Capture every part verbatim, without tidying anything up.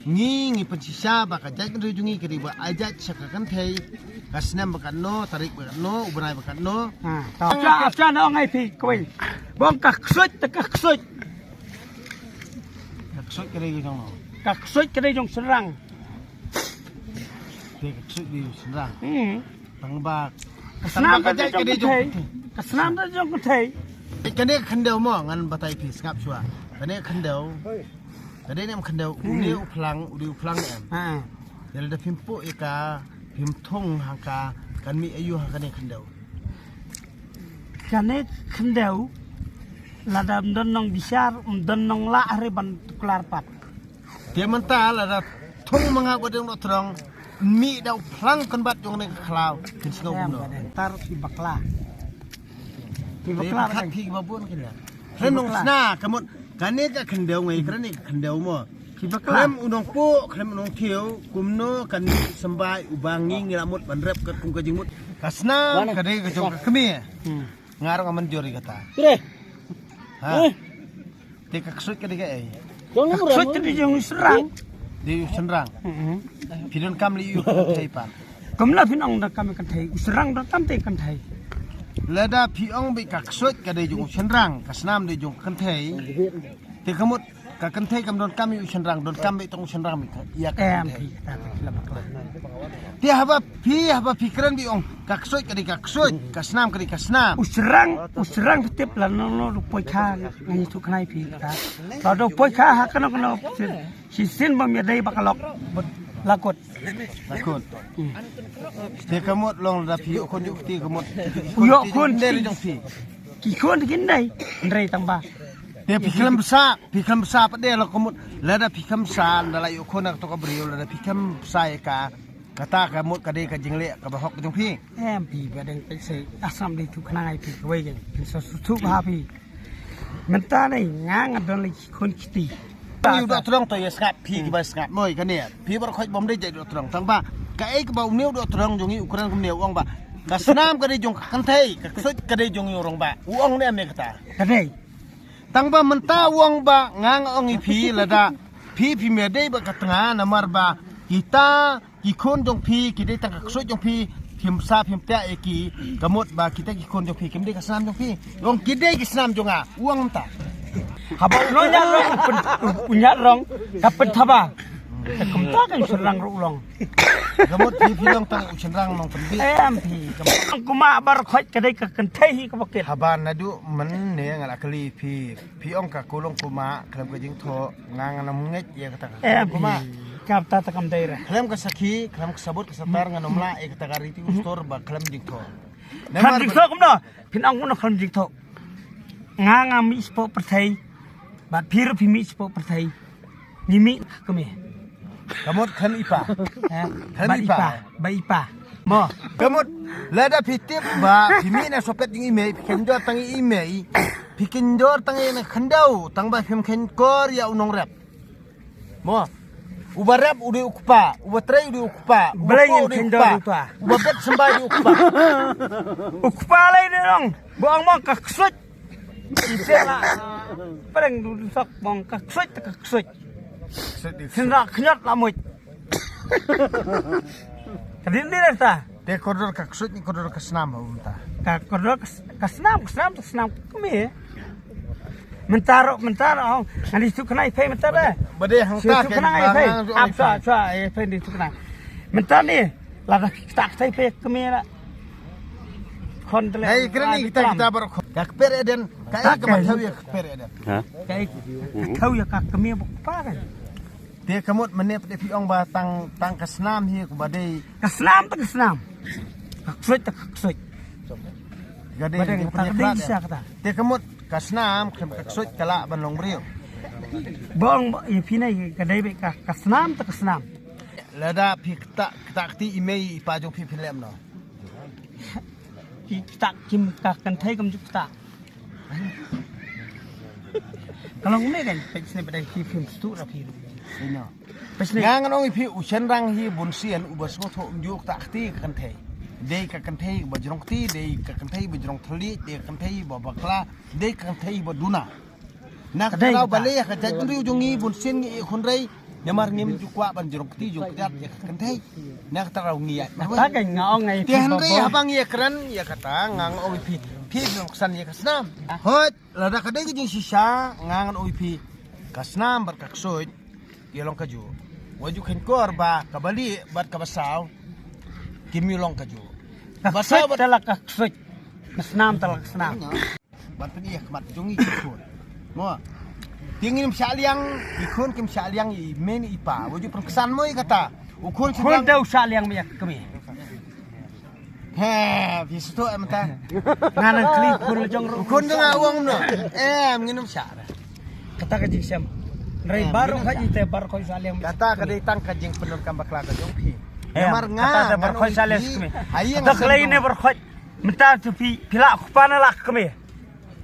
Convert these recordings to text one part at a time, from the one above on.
Ngi ngi pynshisha ba ka jaitbynriew jong ngi ka dei ba ai jait sha ka kynthei. Ka snem ba katno, tarik ba katno, u bnai ba katno. Ha, to. Acha, acha, na ong ai phi kawei. Bong ka ksuid te ka ksuid. Ka ksuid ka dei jong no. Ka ksuid ka dei jong Shynrang. Te ka ksuid dei jong Shynrang. Hmm. Tang ba ka snam ka dei jong kynthei. Ka snam ka dei jong kynthei. Kane ka khyndew mo ngan batai phi sngap shuwa. Kane ka khyndew. Ka dei ne em khyndew, une u phlang, u dei u phlang ne em. Ha. Ïa lada phim puh ïa ka, phim thung hangka, kan mih aïu ha kane khyndew. Kane khyndew, lada ym don nongbishar, ym don nonglah re ban tuklar pat. Te mynta lada thung ma nga ba dei u dohtdong, mih da u phlang kan bat jong ne ka khlaw, kin sngew kumno. Tar ki bakla. Ki bakla. Phi ba bun kine. Khlem nong sna, ka mut, kane ka khyndew ngai, kane ka khyndew mo. Ki bakla. Khlem u nongpuh, khlem u nongthiew, kumno kan symbai, u ba ngi ngi la mut ban rep kat kum ka jingmut. Ka snam, ka dei ka jong ka kmie. Hmm. Nga ruh nga mynjur ïa kata. Ha. Te ka ksuid ka dei kaei? Ka ksuid ka dei jong u Shynrang. Dei u Shynrang. Hmm. Phi donkam lei ïa u kynthei pat. Kumno phin ong donkam ïa kynthei, u Shynrang donkam te kynthei. Lada phi ong ba ka ksuid ka dei jong u Shynrang, ka snam dei jong kynthei. Te ka mut ka kynthei kam donkam ïa u Shynrang, donkam ba tang u Shynrang ba ïa ka kynthei. Te haba phi, haba phi kren ba ong ka ksuid ka dei ka ksuid, ka snam ka dei ka snam. U Shynrang, u Shynrang phi tip lano lano u poi kha, ngi tu khnai phi ta. Lada u poi kha ha kano kano. Shisien bym ïadei ba ka lok, ba la kut. La kut. Hmm. Te ka mut long lada phi ïoh khun ïoh kti ka mut. Ïoh khun kti jong phi. Ki khun kin dei. Hynrei tang ba. Te phi khlem bsa, phi khlem bsa pat de la ka mut. Lada phi khlem bsa, lada la ïoh khun na ka to ka briew, lada phi khlem bsa ïa ka. Kata ka mut ka dei ka jingleh kaba hok jong phi. Em phi ba dang peit sei. Asam dei tu khnang ai phi kawei ke. Phi sa su tu ba phi. Mynta ne nga nga don lei khun kti. Ïa u dohtdong to ïa sngap phi kiba sngap moi kane. Phi baroh khoit bym dei jait dohtdong tang ba kaei kaba une u dohtdong jong ngi u kren kumne u ong ba ka snam ka dei jong ka kynthei, ka ksuid ka dei jong ngi u rangbah. U ong ne em kata. Ka dei. Tang ba mynta u ong ba nga nga ong ïa phi lada phi phim ïadei bad ka tnga namar ba kita ki khun jong phi, ki dei tang ka ksuid jong phi, phim sa phim tiah ïa ki, ka mut ba kita ki khun jong phi, kim dei ka snam jong phi. Ong ki dei ki snam jong nga, u ong mynta. Haba u nongñiah rong, u pyn-, u ñiah rong, ka pynthaba. Ka kumta ka u Shynrang ruh u long. Ka mut phi phi long tang u Shynrang nongpynbit. Em phi, ka mut. Kumba baroh khoit ka dei ka kynthei hi kaba kit. Haba naduh mynne nga la kylli phi. Phi ong ka kulong kumah khlem ka jingthoh, nga ngan ym ngeit ïa kata ka kulong kumah. Ka kata ta kam dei re. Khlem ka sakhi, khlem ka sabut ka satar ngan ym lah ïa kata ka riti u stor ba khlem jingthoh. Khlem jingthoh kumno? Phin ong kumno khlem jingthoh? Nga nga mih shapoh pyrthei. Bad phi ruh phi mih shapoh pyrthei. Ngi mih ka kmie. Ka mut khlem i pa. Eh, khlem i pa. Ba i pa. Mo. Ka mut lada phi tip ba phi mih na sopet jong i mei, phi kynjor tang i mei. Phi kynjor tang i na khyndew, tang ba phim khenkor ïa u nongrep. Mo. Uba rep u dei u kpa, uba trei u dei u kpa, uba kynjor u dei u kpa. Uba bet symbai u dei u kpa. U kpa lei dei nong. Ba ong mo ka ksuid. Ise la. Pereng du du sok bong ka ksuid ka ksuid. Ksuid di. Sinra knyot la muid. Ka din di resta. Te kordor ka ksuid ni kordor ka snam ha mynta. Ka kordor ka s-, ka snam, ka snam, ka snam kmie. Mynta ro, mynta ro. Ngan di suk khnai phei mynta ba. Ba dei hangta ke ba ngan ju. Ap sa sa e phei di suk khnai. Mynta ni. Lada kita kita pe kemera. Kon tele. Hei, kren ni kita kita baroh. Ka kper eden. Ka ka ba thaw ïa ka kper eden. Ha? Ka ka thaw ïa ka kemera ba pa kan. Te ka mut mane pde phi ong ba tang tang ka snam hi ka ba dei. Ka snam ta ka snam. Ka ksuid ta ka ksuid. Ka dei ka dei sa kata. Te ka mut ka snam ka ksuid ka lah ban long briew. Ba ong ba ïa phi ne ka dei ba ka ka snam ta ka snam. Lada phi kta kta kti i mei i pa jong phi phi lem no. Phi kta kim ka kynthei kam ju kta. Ka long ne kan pek sne bedai phi phim stu ra phi. Ino. Pek sne. Nga ngan ong i phi u Shenrang hi bun sien u ba sngewthuh um ju kta kti ka kynthei. Dei ka kynthei ba jrong kti, dei ka kynthei ba jrong thylli, dei ka kynthei ba bakla, dei ka kynthei ba duna. Na ka daw ba leh ka jaitbynriew jong ngi bun sien ngi i khun rei. Namar ngim ju kwah ban jrong kti jrong kjat ïa ka kynthei. Na kata ruh ngi ïa. Kata ka nga ong ngai. Te hynrei haba ngi ïa kren ïa kata nga ong ïa phi. Phi long ksan ïa ka snam. Hoi, lada ka dei ka jingshisha nga ngan ong ïa phi. Ka snam bad ka ksuid ki long kajuh. Wat ju kheiñ kor ba ka bali bad ka basaw kim ju long kajuh. Ka basaw bad la ka ksuid. Ka snam ta la ka snam. Ban pynïaid khmat jong i khun. Mo. Te ngin ym shah liang, i khun kim shah liang i mei i pa. Wa ju pyrkhat mo i kata. U khun khun da u shah liang mei ka mei. He, phi sngewthuh em ta. Ngan nang kli khun jong u khun jong nga wang no. Em ngin ym shah. Kata ka jingsem. Rai baru ka ji te bar khoi shah liang. Kata ka dei tang ka jingpyndonkam bakla ka jong phi. Namar nga kata te bar khoi shah liang ka mei. Ai ta klei ne bar khoi. Mynta tu phi phi lah kpa na lah kmie.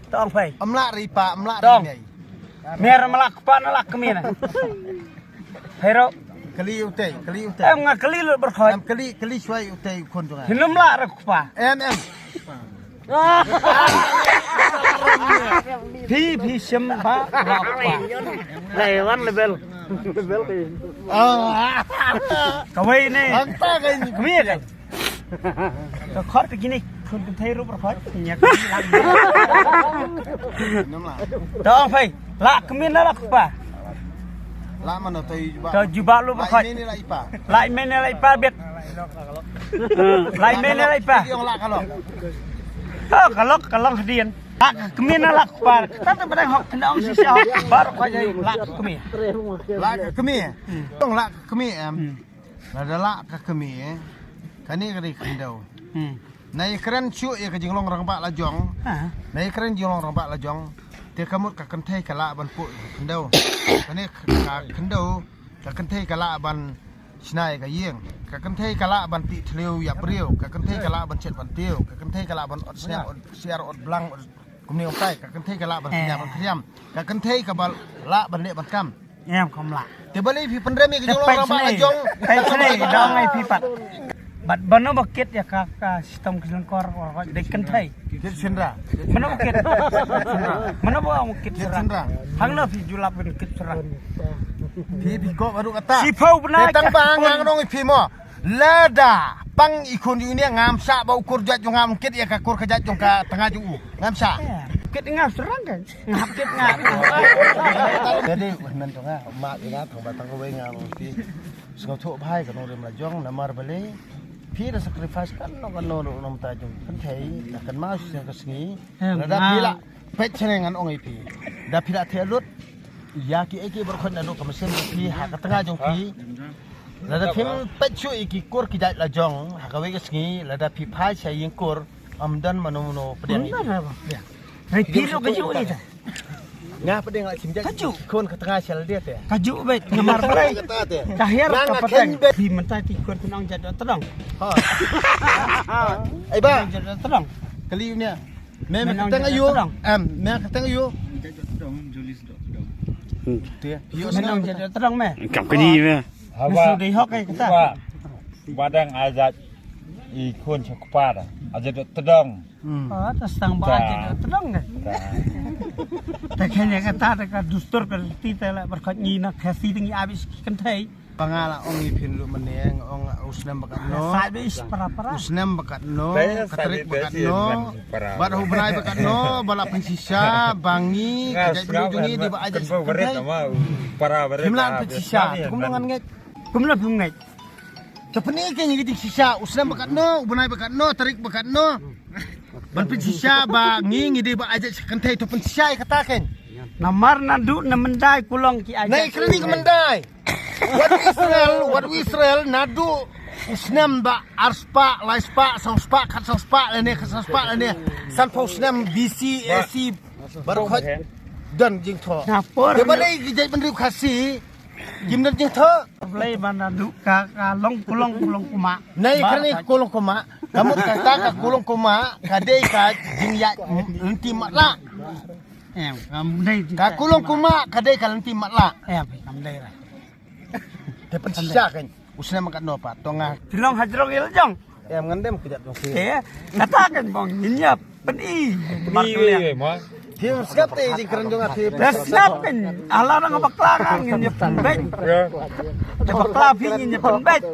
Tong phai. Amlah ri pa amlah ri nei. Mer amlah kpa na lah kmie na. Phai ro. Kali utei kali utei. Em nga kali lut berkhoi. Em kali kali shuai utei khun jong ai. Hinum lah ra kpa. Em em. Phi phi shem ba lah kpa. Lai wan lebel. Lebel ke. Oh. Kawai ni. Anta kai ni. Kmie kan. Ka khot ka kini khun kynthei ruh ruh khot. Nya ka lang. Tong phai. Lah kmie na lah kpa. Lah mano to juba. To juba lu ruh khot. Lah mene lah ipa. Lah mene lah ipa bet. Lah mene lah ipa. Ong lah kalok. To kalok kalok hadien. Lah kmie na lah kpa. Kata tu badang hok kena ong shisha hok. Bar khot jai lah kmie. Lah kmie. Tong lah kmie em. Lada lah ka kmie kane ka dei khyndew. Na ïa kren shuh ïa ka jinglong rangbah la jong. Na ïa kren jinglong rangbah la jong. Te ka mut ka kynthei ka lah ban puh ïa ka khyndew. Kane ka khyndew ka kynthei ka lah ban shna ïa ka ïing. Ka kynthei ka lah ban tih thliew ïa briew. Ka kynthei ka lah ban shet ban tiew. Ka kynthei ka lah ban ot sniang ot siar ot blang ot Kumne u tai ka kynthei ka lah ban khriam ban khriam. Ka kynthei ka ba lah ban leh ban kam. Em kam lah. Te balei phi pynrem ïa ka jong long rama ka jong. Peit sini dong ai phi pat. Bad bano ba kit ïa ka ka sitom ka jong kor kor dei kynthei. Kit sinra. Mano ba kit. Mano ba kit sinra. Hangno phi julap ban kit sinra. Phi phi ko baru kata. Sipau bnai. Tang ba ngang nong phi mo. Lada pang i khun ïa u ne ngam sah ba u kur jait jong ngam kit ïa ka kur ka jait jong ka tnga jong u. Ngam sah. Kit ngam serang kan. Ngam kit ngam. Jadi men jong nga ma ïa nga thong ba tang wei ngam ti. Sngewthuh bhai ka nongrim la jong namar balei. Phi da sacrifice kan no kan no no ta jong kan thei kan ma shisha ka sngi. Lada phi la Peit shaneng ngan ong ïa phi. Da phi la theh lut ïa ki ei ki baroh khoit naduh ka mynsiem jong phi ha ka tnga jong phi. Lada phim peit shuh ïa ki kur ki jait la jong ha kawei ka sngi lada phi phai sha ïing kur ym don mano mano pdiang ïa phi. Hai phi lo ka ju ïa ta. Nga pdiang la chim jait. Ka ju. Khun ka tnga sha lade te. Ka ju beit namar balei. Ka hiar ka pateng. Phi mynta ki kur phi nong jait tdong. Ha. Ai ba. Jait tdong. Kali ïa u ne. Me me kata nga yu. Em, me kata nga yu. Te, yu me nong jait tdong me. Kam kani me. Haba. Musu dei hok ai kata. Ba dang ajat i khun sha kpa da. Ajat tdong. Oh, ta stang ba ajat tdong ne. Ta kene kata ta ka dustur ka ti ta la berkat ngi na kasi ding i abis kan thai. Ba nga la ong ïa phi lu mynne nga ong u snem ba katno. U snem ba katno, ka tarik ba katno. Bad u bnai ba katno ba la pynshisha ba ngi ka jaitbynriew jong ngi dei ba ai jait sha kynthei. Phim lah pynshisha. Te kumno ngan ngeit? Kumno phim ngeit? Te pyni ke ngi dei shisha u snem ba katno, u bnai ba katno, tarik ba katno. Ban pynshisha ba ngi ngi dei ba ai jait sha kynthei, to pynshisha ïa kata ken. Namar naduh na Myndai kulong ki ai jait. Nai kren ïa ka Myndai. Wat Israel, wat Israel naduh u snem ba arspah, laispah, sawspah, khatsaw spah lane, khatsaw spah lane. Sanphew snem B C, A C, baroh khoit don jingthoh. Te balei ki jaitbynriew Khasi kim don jingthoh. Balei ba naduh ka ka long kulong kulong kuma. Nai kane kulong kuma. Ka mut kata ka kulong kuma ka dei ka jingïaid lynti matlah. Em, kam dei. Ka kulong kuma ka dei ka lynti matlah. Em, kam dei. Te pynshisha kan. U snem ba katno pat to nga. Phi long hajrong ïa la jong. Em ngan dem kjat jong phi. Te kata kan bong ngin ïa pyni. Pyni mo. Phi sngap te jingkren jong nga phi. Dah sngap kan. Ala nang bakla kan ngin ïa pynbeit. Ïa bakla phi ngin ïa pynbeit.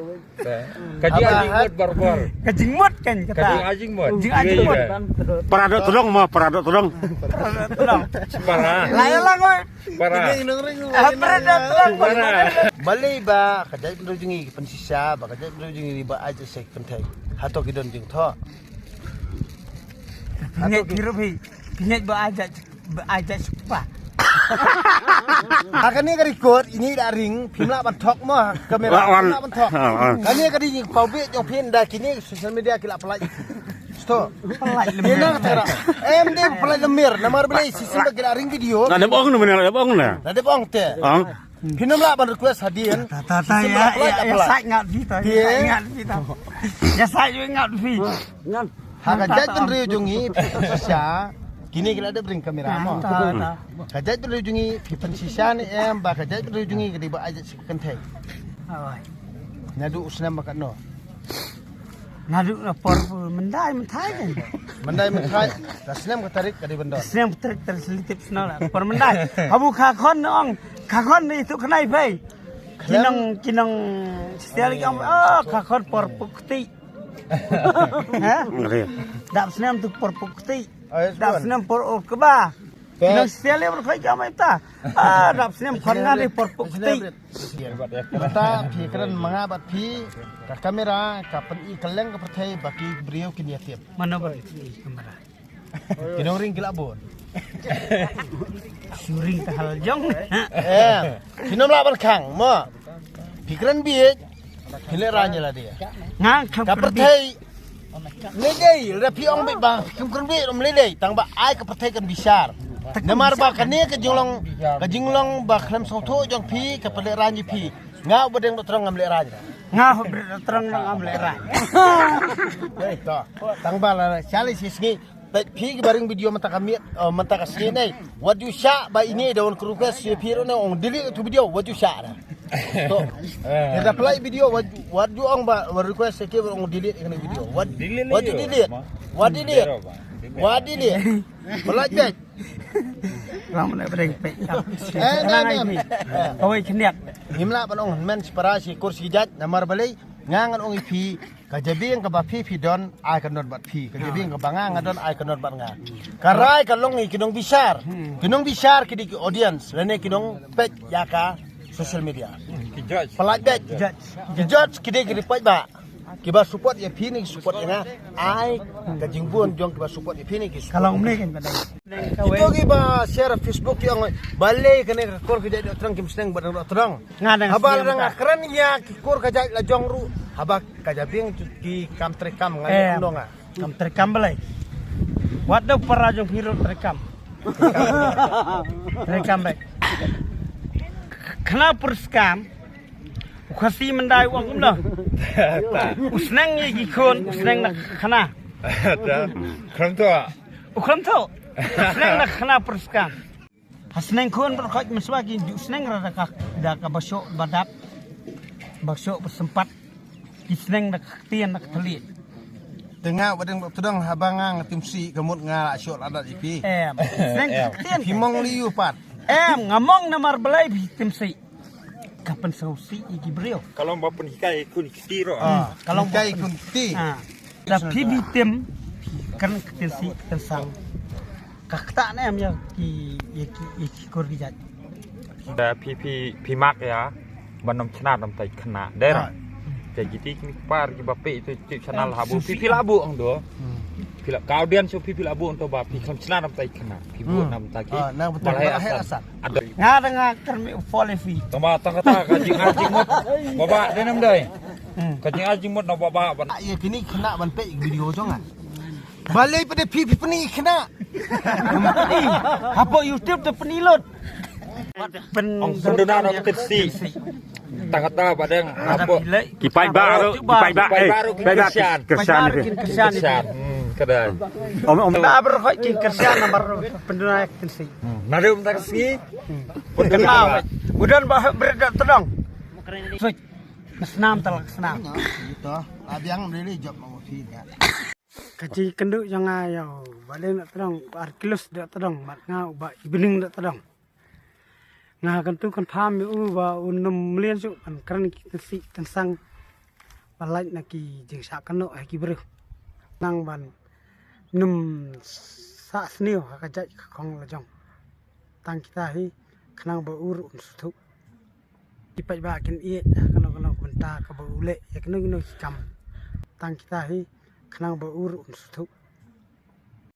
Ka jingmut barbar. Ka jingmut kan kata. Ka jingmut. Jingmut. Para dok tolong ma, para dok tolong. Para dok tolong. Para. Lai lang oi. Para. Para dok tolong. Para. Balei ba ka jaitbynriew jong ngi ki pynshisha ba ka jaitbynriew jong ngi ba ai jait sha ki kynthei. Hato ki don jingthoh. Ngeit ki ruh phi. Phi ngeit ba ai jait ba ai jait sha kpa. Ha kane ka record ini da ring phim lah ban thok mo kamera. Wan. Phim lah ban thok. Ha, ha. Kane ka dei jingpynbeit jong phi da kine social media ki la pynlait. Sto. Pynlait lemmer. Ina ka tera. Em dei pynlait lemmer namar balei shisien ba ki la ring video. Na dep ong na, na dep ong na. Na dep ong te. Ong. Phin ym lah ban request hadien. Ta ta ta. Ïa ïa ïa sait ngat phi ta. Ïa sait ngat phi ta. Ïa sait ngat phi. Ha ka jaitbynriew jong ngi phi pynshisha. Kine ki la dep ring kamera mo. Ta ta. Ka jaitbynriew jong ngi phi pynshisha ne em ba ka jaitbynriew jong ngi ka dei ba ai jait sha ki kynthei. Naduh u snem ba katno. Naduh na por pu myndai mynthai kan. Myndai mynthai. Ka snem ka tarik ka dei ban don. Snem ka tarik tarik selitip snem la. Por myndai. Habu kha khon na ong. Kha khon ni tu khnai phai. Ki nong ki nong setial ki ong, oh kha khon por pu kti. Ha? Dap snem tu por pu kti. Dap snem por o kba. Ki nong setial ïa por khoi ki ong ita. Ah dap snem khon nga dei por pu kti. Mynta phi kren ma nga bad phi ka kamera ka pyni kylleng ka pyrthei ba ki briew kin ïa tip. Mano ba ki kamera. Ki nongring ki la bun. Shu ring ka hal jong. Eh, phin ym lah ban khang mo. Phi kren bieit. Phi lehrain ïa lade. Nga ka pyrthei. Lei dei, lada phi ong beit ba phi kren bieit ym lei dei tang ba ai ka pyrthei kan bishar. Namar ba kane ka jinglong ka jinglong ba khlem sngewthuh jong phi ka pynlehrain ïa phi. Nga u Bahdeng Dohtdong ngam lehrain. Nga u Bahdeng Dohtdong ngam lehrain. Hei to. Tang ba la sha lai shi sngi. Peit phi kiba ring video mynta ka miet, mynta ka sngi nei. Wat ju shah ba ine da wan request ïa phi ruh ne ong delete tu video wat ju shah da. To. Ïa da pynlait video wat ju ong ba wan request ïa ki ba ong delete ïa kane video. Wat ju delete. Wat delete. Wat delete. Pynlait beit. Ram ne breng peit. Eh, ne ne. Kawei khyndiat. Ngim lah ban ong hynmen shi para shi kur shi jait namar balei nga ngan ong ïa phi. Ka jabieng kaba phi phi don ai ka don bad phi. Ka jabieng kaba nga nga don ai ka don bad nga. Ka rai ka long ïa ki nongbishar. Ki nongbishar ki dei ki audience lane ki nongpeit ïa ka social media. Ki judge. Pynlait beit. Ki judge. Ki judge ki dei ki dei peit ba. Kiba support ïa phi ne ki support ïa nga. Ai ka jingbun jong kiba support ïa phi ne ki support. Ka long ne kan ka dei. Kito kiba share Facebook ki ong balei kane ka kur ka jait Dohtdong kim sneng Bahdeng Dohtdong. Nga dang haba la nga kren ïa ki kur ka jait la jong ruh haba ka jabieng ki kam treikam nga ong nga. Kam treikam balei. Wat da para jong phi ruh treikam. Treikam beit. Khnang pyrskam u Khasi Myndai u ong kumno. U sneng ïa ki khun u sneng na khana. Khlem to. U khlem to. U sneng na khana pyrskam. Ha sneng khun bad khot mynshwa ki ju sneng ra da ka da ka ba shoh ba dap ba shoh ba sympat ki sneng da ka ktien da ka thylliej. Te nga Bahdeng Dohtdong haba nga nga tim sih ka mut nga la shoh la dat ipi. Em. Sneng ka ktien. Phi mong li u pat. Em nga mong namar balei phi tim sih. Ka pynsngewsih ïa ki briew. Ka long ba pynhikai khun kti ruh. Ka long ba pynhikai khun kti. Da phi bi tim kan ktien sih kan sang. Ka ktah ne em ïa ki ïa ki ïa ki kur ki jait. Da phi phi phi mak ïa ban ym chna dam tai khna. Dei ra. Te ki ti ki par ki ba pe tu tu chna la bu phi phi la bu ang do. Phi la kau dian su phi phi la bu ang to ba phi kham chna dam tai khna. Phi bu nam ta ki. Ba la he asat. Nga da nga kyrmi u pol ïa phi. Tang ba tang kata ka jingai jingmut. Ba ba dei nam dei. Ka jingai jingmut na ba ba ban. Ïa kini khna ban pe video jong nga. Balei pade phi phi pyni khna. Hapoh YouTube te pyni lut. Ong senduna na kutip si. Tang kata Bahdeng hapoh. Ki paidbah ruh, ki paidbah, eh, paidbah ki kyrshan. Kyrshan. Hmm, kada. Om om da ber ki kyrshan namar pynduna ki si. Nadum tak si. Pynduna. Udan ba berda tedong. Switch. Snam talak snam. Ito. Abiang really job mau fi. Ka jingkynduh jong nga ïa u Bah Lieng Dohtdong, u Arkilus Dohtdong, bad nga u Bah Ibning Dohtdong. Nga kyntu kynpham ïa u ba un ym mlien shuh ban kren ki tynsih tynsang ba lait na ki jingshah kynnoh ha ki briew. Nang ban ym sah sniew ha ka jait ka khong la jong. Tang kita hi khnang ba u ruh un sngewthuh. Ki paidbah kin ïeit ha kano kano ka bynta kaba u leh ïa kino kino ki kam. Tang kita hi khnang ba u ruh un sngewthuh.